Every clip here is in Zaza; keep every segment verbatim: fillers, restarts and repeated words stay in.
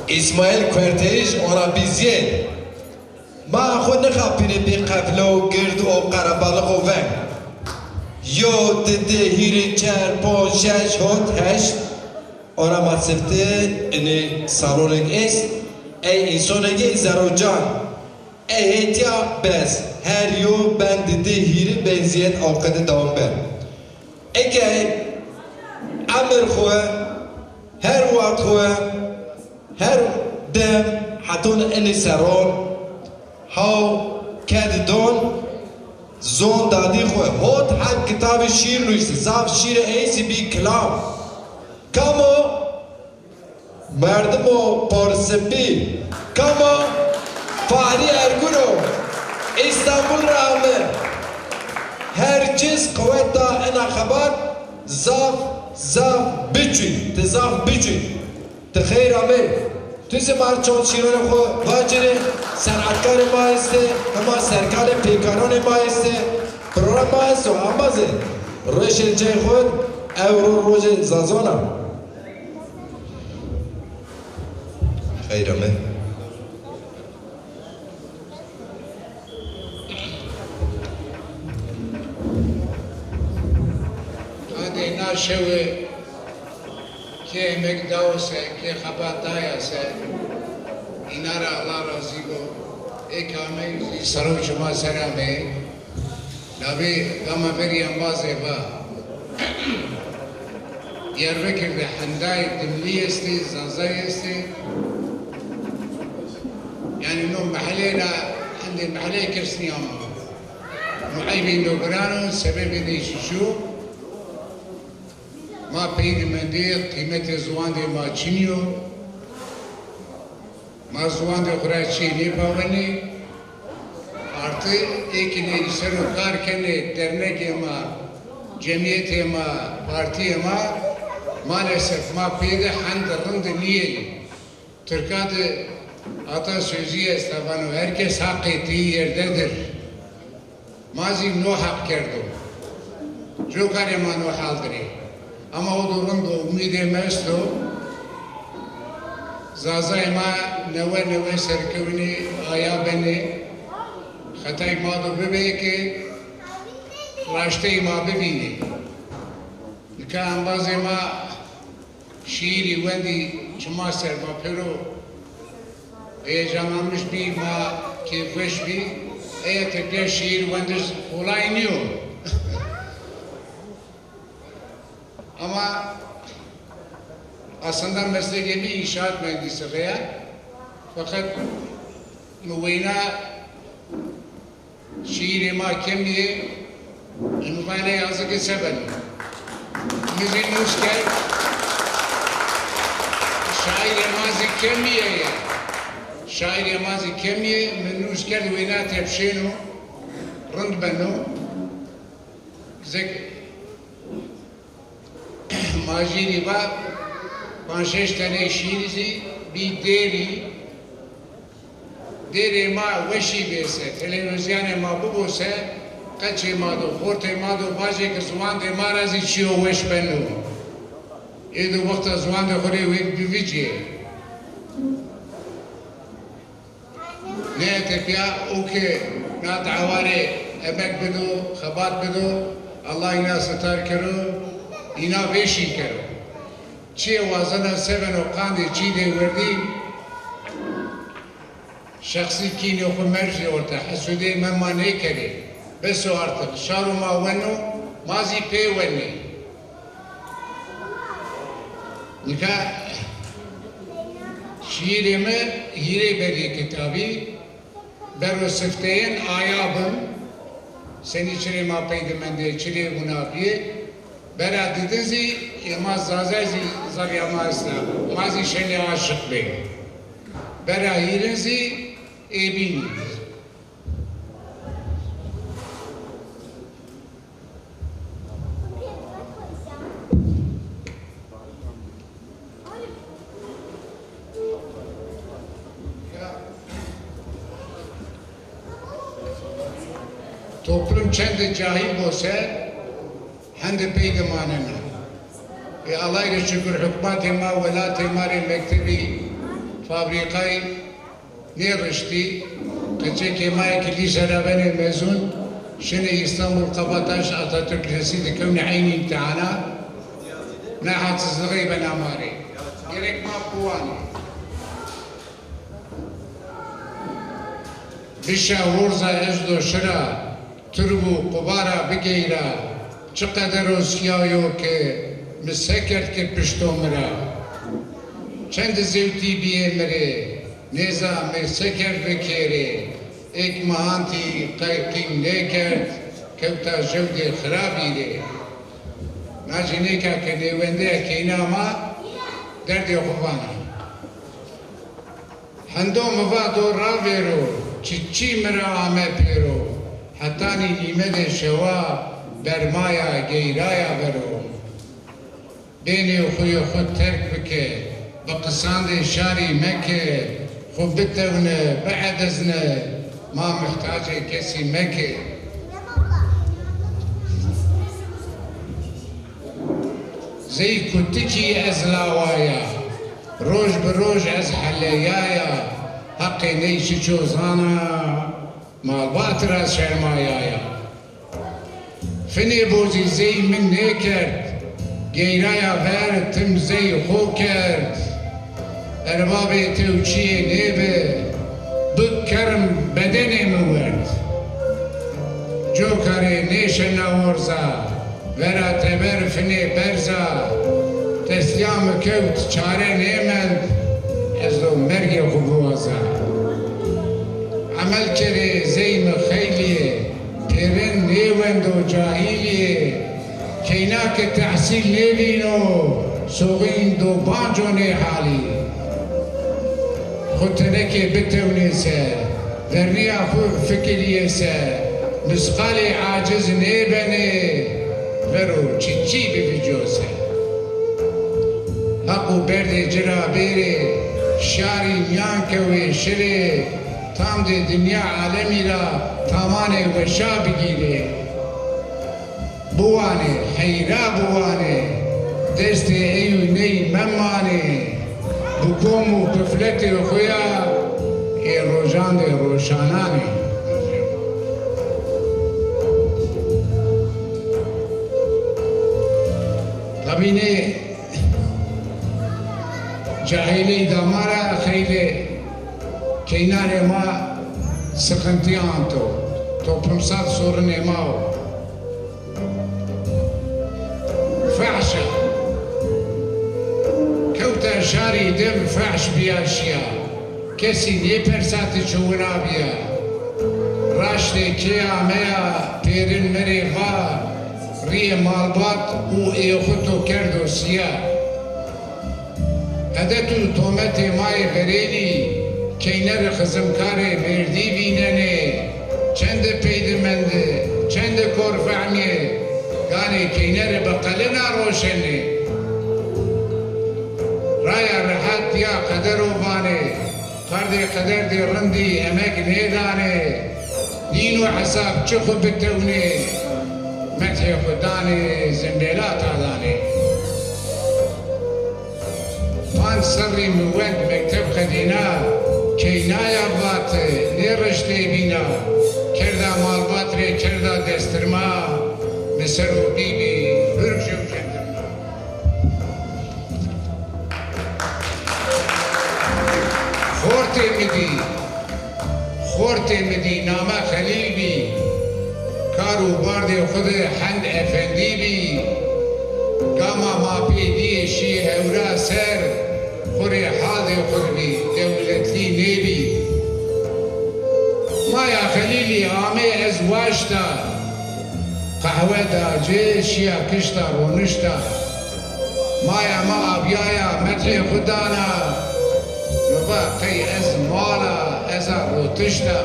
Îsmaîl Kuerteyij ona bî zîyed. Ma xwu nixapînê bî qefle û gird û qerebalix û veng. Yo, di di, hîrê, çer, ponc, şeş, hot, heşt. Ona ma sifte inê salonêk est. Ey însonêkê zerrûcan. Ey hêtya bes. Her yo ben di di, hîrê ben zîyed, ewqede dewam ben. Eke emir xwu, her wext xwu, her dem heton inî serron, haw kedi don, zon dadî xwu. Hot heb kitabî şîr nuştî. Zaf şîrê ey zî bî kilam. Kamo? Merdimo Porsipî. Kamo? Fahri Ergun o. Îstanbul ra ame. Her cis qewet da ena xebat, zaf, zaf biçûy. Ti zaf biçûy. Ti xeyr amey. Tu zî ma rê çond şîronê xwu vacirê, senetkarê ma estê, hema serkalê pêkaronê ma estê. Program ma esto, embazê. Rueşê cey xwu, ewro rojê Zazon a. Xeyr ame. Qandê na şewe kê emek dawo se, kê xebat daya se, îna ra Allah razî bo. Ê ke amey zî sero şima ser ameyê. Labê gama verî embazê va, Diyarbekir de hendayê dimlî estê, zazayî estê. Yanî no mehelê ra hendê mehelê kes nîyama. No eybê no giran o, sebebê de şîşo. Ma pey de mendê, qîmetê ziwandê ma çinî yo. Ma ziwandê xwu ra çîyê nêpawenê. Artı ê ke nê ser o kar kenê dernegê ma, cemîyetê ma, partîyê ma, maalesef ma pê de hende rind nîyê. Tirka de atasözü esta, vano, herkes hakkı ettiği yerdedir. Ma zî no heq kerdo. Coka rê ma no hal dir ê. Ama o do rind o, umîdê mi esto. Zazayê ma newe newe serkewinê, aya benê. Xetay ma do bibê ke raşteyê ma bivînê. Nika embazê ma şîîrî wendî, çima ser ma pêro heyecanlanmış bî, ma kêfweş bî. Eya tepya şîîr wendiş kolay nîyo. Ama aslında meslekê mi înşaat mühendisi ya. Fakat mi weyna şîîrê ma kemî yê, û mi vanê ya zî ke se beno. Mi zî nûs kerd, şaîrê ma zî kemî yê ya. Şaîrê ma zî kemî yê, mi nûs kerd wêna tepşêno, rind beno. Zek Ma jî rî va, panc şeş tenê şîîrî zî bî dêrî. Dêrê ma weşî bê se, televîzyonê ma bibo se, qeçê ma do, xortê ma do vajê ke ziwandê ma ra zî çîyo weş beno. Ê do wexta ziwandê xo rê wê bivicê. Nê tepya o ke na dawa rê emek bido, xebat bido, Allah îna sitar kero, îna vêşî kero. Çiyê wazena se beno qandê çî dê werdî, şexsî kînê xwu mercê orte, hesudê me ma nêkerê. Bes o artık, şaro ma weno, ma zî pê wenê. Nika şîîrê mi hîrê berî kitabî, bero sifteyên aya bin, senî çirê ma pey de mendê, çirê wina bîyê. Bera didin zî ê ma Zazay zî zerrîya ma esta. Ma zî şenê aşiq bê. Bera hîrin zî ê bînî. Toplum çende cahil bo se, hende pey de manena. Ê Allay rê şukur hukmatê ma, welatê ma rê mektebî Fabrîkayî nêriştî, qeçekê ma yê ke lîse ra benê mezûn, şinê Îstanbul Kabataş Atatürk Lisesi de kewnê eynî îmtîhana, nehadsizlixey bena ma rê. Gerek ma biwanê. Bişa worza ez do şira, turb û quba ra bigeyra, çi qeder o sîya yo ke mi se kerd ke pişto mi ra. Çend zewtî bîyê mi rê, nêza mi se kerd bikêrê, ê ke mi hantî qey qîm nêkerd, kewta jewdê xirabî rê. Na cinêka ke nêwendeya keyna ma, derdê xwu vana. Hendo mi va do ravêro, çiçî mi ra ame pêro, hetanî nîmedê şewa bermaya geyraya vero. Bênê xuyê xu terk bike, bi qisandê şarî meke, xu bitewne, biedizne, ma mihtacê kesî meke. Zey kutikî ez lawaya, roj bi roj ez heleyaya, heqê ney çiço zana, malbat ra şermayaya. Finê bozî zey min nêkerd, geyraya ver tim zey xo kerd. Erbabê tew çiyê nêbi, bi kerm bedenê mi werd. Coka rê nêşena worza, vera teber finê berza. Teslîya mi kewt, çare nêmend, ez do mergê xwu biwaza. Emel kerê zey mi xeylî yê, pêrin nêwendo cahîl yê. Keyna ke tehsîl nêvîno, soxîn do banco nê halî. Xwu tenekê bitewnê se, vernîya xwu fikirîyê se, misqalê aciz nêbenê, vero çiçî bivîco se. Heq û berdê ci ra bêrê, şarî mîyan kewê şirê, tamdê dinya alemî ra tamanê weşa bigîrê. Biwanê, heyra biwanê, destê ey û ney memanê, bi kom û pifletê xo ya ê rojan de roşananê. Tabî nê cahîley dama ra xeylê keynanê ma sixintî anto. Toplumsal sorunê ma o. Fehşa. Kewta şarî dem fehş bîya şîya. Kesî nêpersa ti çi wina bîya. Raştê kê ameya pêrin mi rê va, rîyê malbat û ê xwu to kerdo sîya. Edet û tometê ma yê verênî, keyneri xizimkarê mêrdî vînenê. Çende peydimendi, çende korfehmî, ganê keyneri bi qelina roşenê. Raya rehet ya qedero vanê, qerdê qederdê rindî emeg nêdanê. Nîno hesab çi xwu bitewnê, methê xwu danê, zimbêla ta danê. Panc serrî mi wend mekteb qedîna, keynaya vati, nêriştê bîna, kerda malbat rê kerda destirma, mi ser o bîbî hurg jew jendirma. Xortê mi dî, xortê mi dî, name Xelîl bî. Kar û bardê xwu de hend efendî bî. Gama ma pê dîyê şî hewra ser, xwu rê haldê xwu bî, dewletlî nêbî. Maya Xelîlî amê ez waşta, qehwe da ci, şîya kişta ronişta. Maya mi abîyaya, metrê xwu dana. Mi va qey ez mal a, ez a rotişta.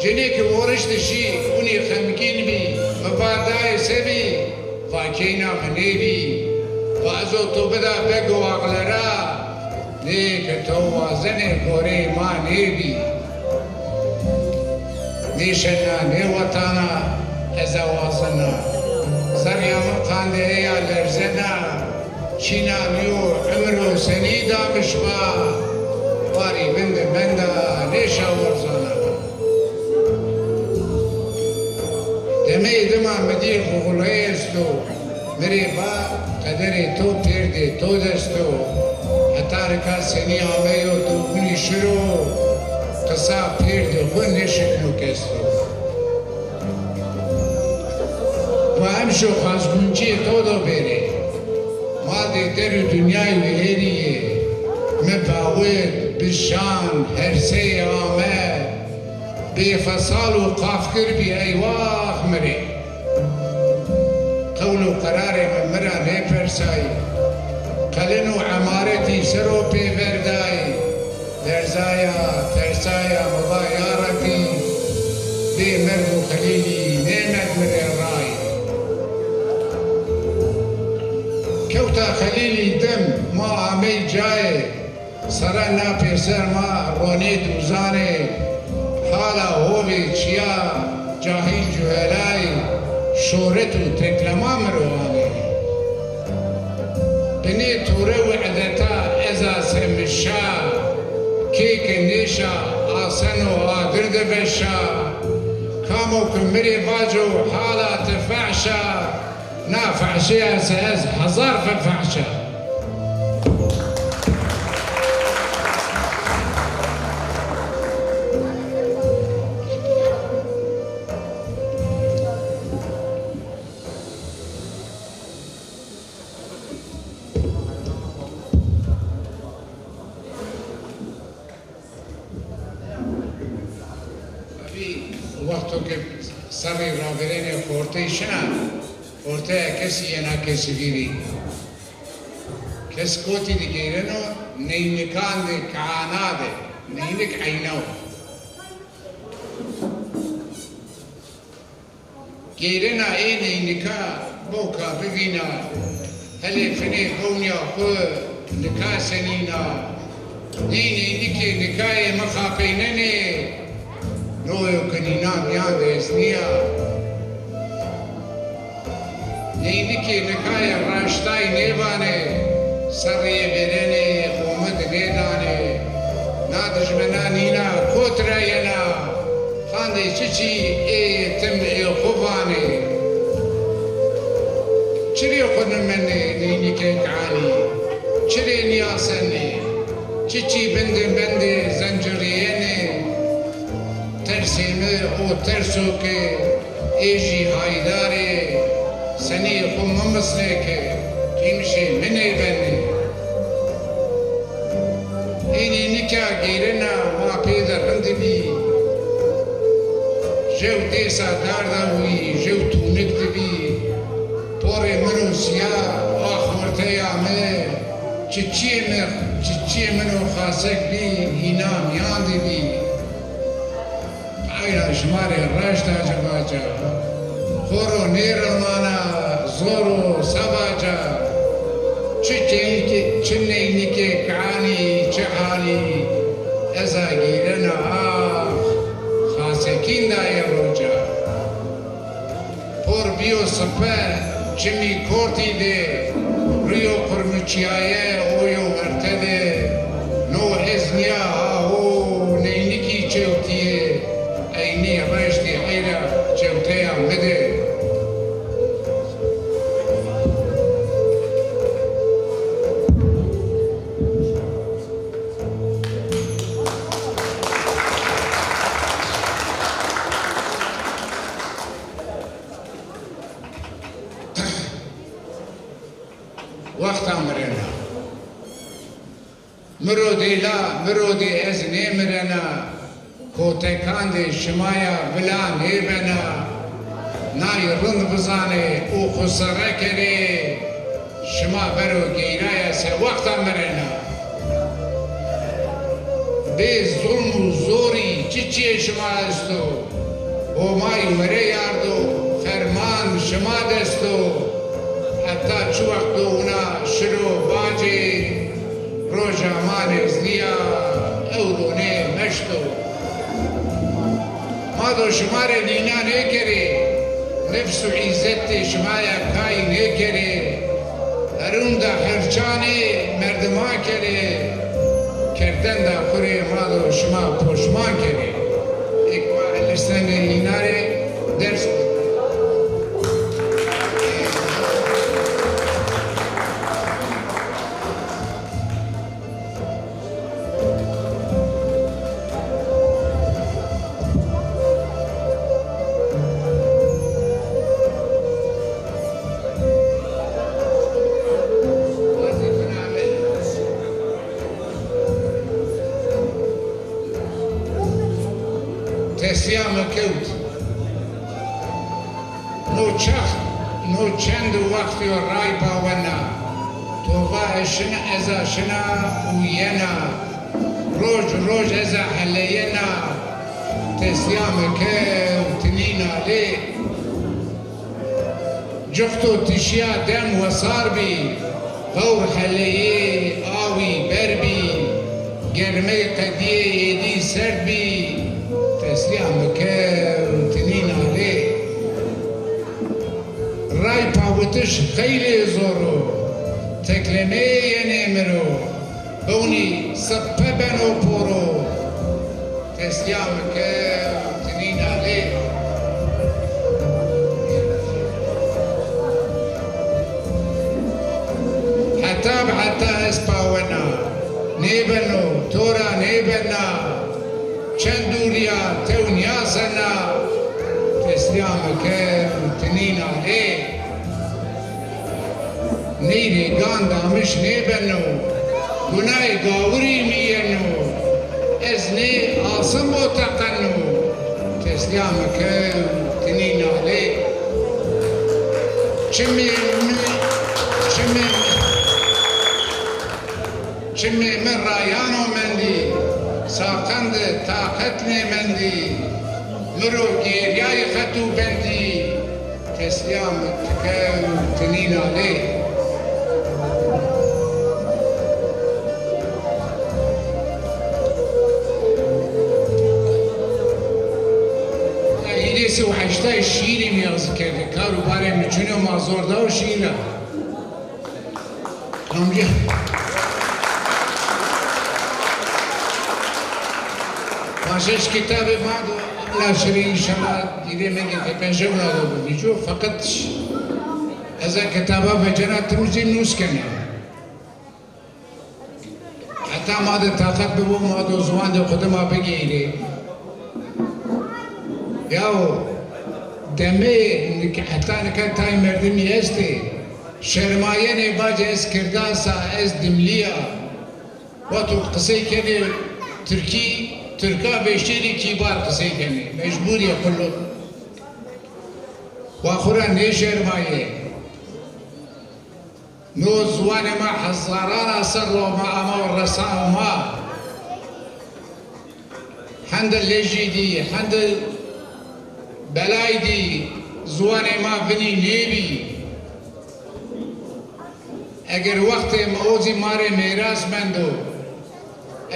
Cinîke worişte şî, winî xemgîn bî. Mi va dayê se bî? Va keyna mi nêbî. Va ez o to bida beg û axlera. Nê ke to wazenê goreyê ma nêbî. Nêşena nêwetana ez a wazena. Zerrîya mi qandê ey a lerzena. Çîna nîyo, emro senî da mi şima? Warî bin de menda, nêşa werzana. Demeyê dima mi dî xuxuleyê esto. Mi rê va, qederê to pêrdê to dest o. Heta rika senî ameyo to hûnî şiro, qisa pêrdê xwu nêşikno kesto. Wa emşo xazguncîyê to do bêrê. Maldê der û dinyayê wihêrî yê. Mi bawit, bi şan, herseyê ame. Bêfesal û qafkir bî eywax mi rê. Qewl û qerarê mi mi ra nêpersay. Qelin û emaretî ser o pêver day. Lerzaya, tersaya, mi va ya Rebbî, bê merg û Xelîlî nêmed mi rê ray. Kewta Xelîlî dim, ma amey cayê, sere na pêser ma ronê dûzanê, hala hovê çiya cahîl cuhelay, şoret û teklema mi ro anê. Binê tore û edeta eza se mi şa, kê ke nêşa aseno adir de veşa. Kamo ke mi rê vaco hala ti fehş a, na fehşeya se ez hezar fe fehş a. Tabî, wexto ke serrî ravêrenê xorteyî şina, xorteya kesî yena kesî vîrî. Kes kotî de geyreno, neynikandê kaana de, neynik eyna o. Geyrena ê neynika boka bivîna, helê finê bewnya xwu nika senîna. Ney neynikê nikayê mi xapeynenê, no yo ke nîna mîyan de ez nîya. Neynikê nikayê raştay nêvanê, serrîyê vêrenê xo mi di nêdanê. Na dijmena nîna kot ra yena, qandê çiçî ê tim ê xo vanê. Çirê xo nimenê neynikê kanî, çirê nîyasenê, çiçî bin de mendê zencirîyenê. Tersê mi o ters o ke ê jî haydar ê, senî xwu mi misnê ke qîmişê mi nêbenê. Ê neynika geyrena ma pê de rind bî. Jew dêsa darda wî, jew tûnik de bî. Porê min o sîya, a xorteya mi, çiçîyê mi, çiçîyê min o xasek bî, hîna mîyan de bî. Ayna şima rê raşta ci vaca, xo ro nêremana zor o se vaca. Çi keyke, çi neynikê kanî, çi halî, eza gîrena ax, xasekîn dayê roca. Por bîyo sipe, çimî kortî de, rîyo qurmiçîyaye o yo werte de. No ez nîya ha ho, neynikî çewtîye, eynî reştî eyra çewteya mi de. Wexta mirena. Mi ro dê la, mi ro dê ez nêmirena, kotekandê şima ya vila nêbena. Nay rind bizanê û xwu sere kerê, şima bero geyraya se wexta mirena. Bê zulm û zorî çi çîyê şima esto? Homayî were yardo, ferman şima dest o. Heta çi wext do wina şiro vacê, roja ma nêzdî ya, ewro nê meşto. Ma do şima rê nîna nêkerê, nefs û îzzetê şima ya kay nêkerê. Herûn de herçanê merdima kerê, kerden de xurê ma do şima poşman kerê. Êk ma elişnenê hîna rê ders Tesîya mi kewt. No çax, no çend û wext yo ray pawena. To va ez şina, ez a şina û yena. Roj roj ez a heleyena. Tesîya mi kewt, ti nîna lê. Cixto tişîya dem wesar bî, vewr heleyê awî ber bî, germey qedîyê êdî serd bî, tesîya mi kewt, ti nîna lê. Ray pawitiş xeylê zor o, teklemeyê yenê mi ro. Bewnî sippe beno poro, tesîya mi kewt, ti nîna lê. Heta bi heta ez pawena, nêbeno, to ra nêbena. Çend dûrîya tew nîyasena, tesîya mi kewt, ti nîna lê. Ney rê gan damiş nêbeno, gunayê gawirî mi yeno. Ez nê asim bo teqeno, tesîya mi kewt, ti nîna lê. Çimê mi, çimê mi, çimê mi rayano mendî, saqen de taqet nêmendî. Mi ro gêrîyayî xet û bendî. Tesîya mi ti kewt, ti nîna lê. Hîrê sey û heştay şîîrî mi yazî kerdî. Kar û barê mi çin o, ma zor dawo şîîr ra. Kamcî? Paşeş kitabê ma do naşirî înşallah dîrê mengê tepeje wina do bivîco. Feqet ez a kitaba vecena tim zî nûs kenê. Heta ma de taqet bibo, ma do ziwandê xwu dima bigeyîrê. Yaw, demê nik-, heta nika tay merdimî estê, şermayenê, vacê ez kirdasa, ez dimlî ya. Wexto qisey kenê tirkî, tirka vêşêrî kîbar qisey kenê. Mecbûr yê qulû. Wa xwu ra nêşermayê. No ziwanê ma hezaran a serr o ma ama û resa ma. Hende lejî dî, hende belay dî ziwanê ma vinî nêbî. Eger wextê mi o zî ma rê mêras mendo.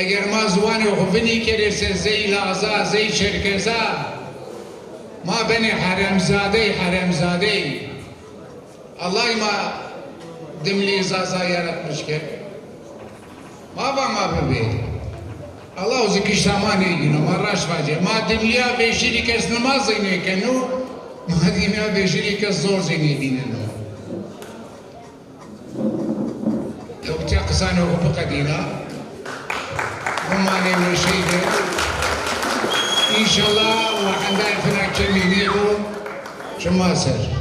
Eger ma ziwanê xwu vinî kerê se zey Laza, zey Çerkeza, ma benê heremzadey, heremzadey. Allay ma dimlî Zaza yaratmiş kerd. Ma va ma bibê. Allah zî kişta ma nêdîno, ma raşt vacê. Ma dimlîya vêşîrî kes nimaz zî nêkeno, ma dimlîya vêşîrî kes zor zî nêdîneno. Ewtîya qisanê xwu biqedîna. Bimanê weşey de. Înşallah wa endayê fina kemî nêbo. Çima ser.